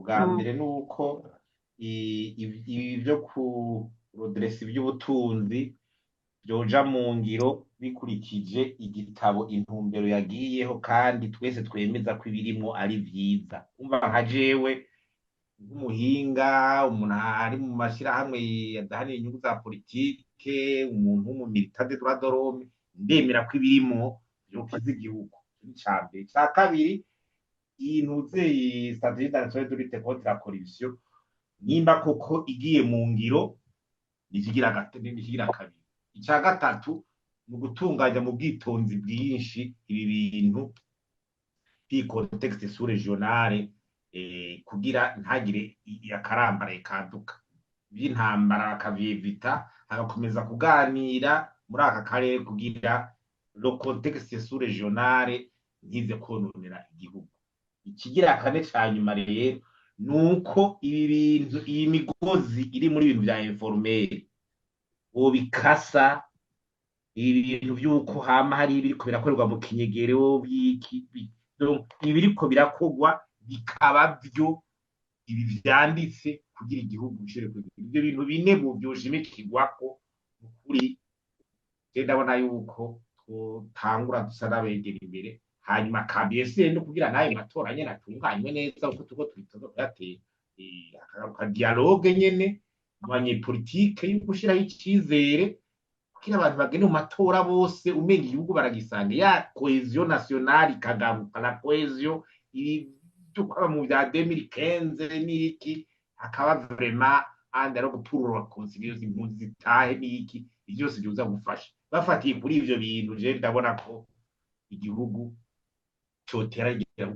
Ubwa mbere ni uko ibi vyo kuroderesa ivy'ubutunzi vyoja mu ngiro bikurikije igitabo intumbero yagiyeho, kandi twese twemeza ko ibirimwo ari vyiza. Umva, nka jewe nk'umuhinga, umuntu ari mu mashirahamwe adahanira inyungu za politike, umuntu w'umu militant des droits de l'homme, ndemera ko ibirimwo vyokiza igihugu. Ica mbere. Ica kabiri, iyi ntuzeye stratégie nationale de lutte contre la corruption, nimba koko igiye mu ngiro, nikigira kabiri. Ica gatatu ni ugutunganya mu bwitonzi bwinshi ibi bintu by'i contexte sous régionale, kugira ntagire akarambaraye kaduka by'intambara, bakavyevita, hagakomeza kuganira muri aka karere kugira le contexte sous régionale ntize kononera igihugu. Ikigira kane ca nyuma rero nuko ibi bintu, iyi migozi iri muri ibintu vya informel bobikasa, ibi bintu vy'uko hama hari ibiriko birakorerwa mu kinyegero by'iki, donc ibiriko birakorwa bikaba vyo ibi vyanditse kugira igihugu gishobore kugira ivyo bintu bine mu vyoshimikirwako. Ukuri je ndabona yuko twotangura dusa n'abegera imbere, hanyuma KBS no kugira n'ayo matora nyene atunganywe neza uko turiko tubitoza kuyatera, akagaruka dialogue nyene mu banyepolitike yo gushiraho icizere kugira abantu bagende mu matora bose umenga igihugu baragisanga, ya cohésion nationale ikagaruka, la cohésion, ibi byo kwaba mu bya 2015 n'iki, hakaba vraiment un dialogue pour réconcilier, impunzi zitahe n'iki, ivyo byose byoza gufasha. Bafatiye kuri ivyo bintu, je ndabona ko igihugu cotera igira.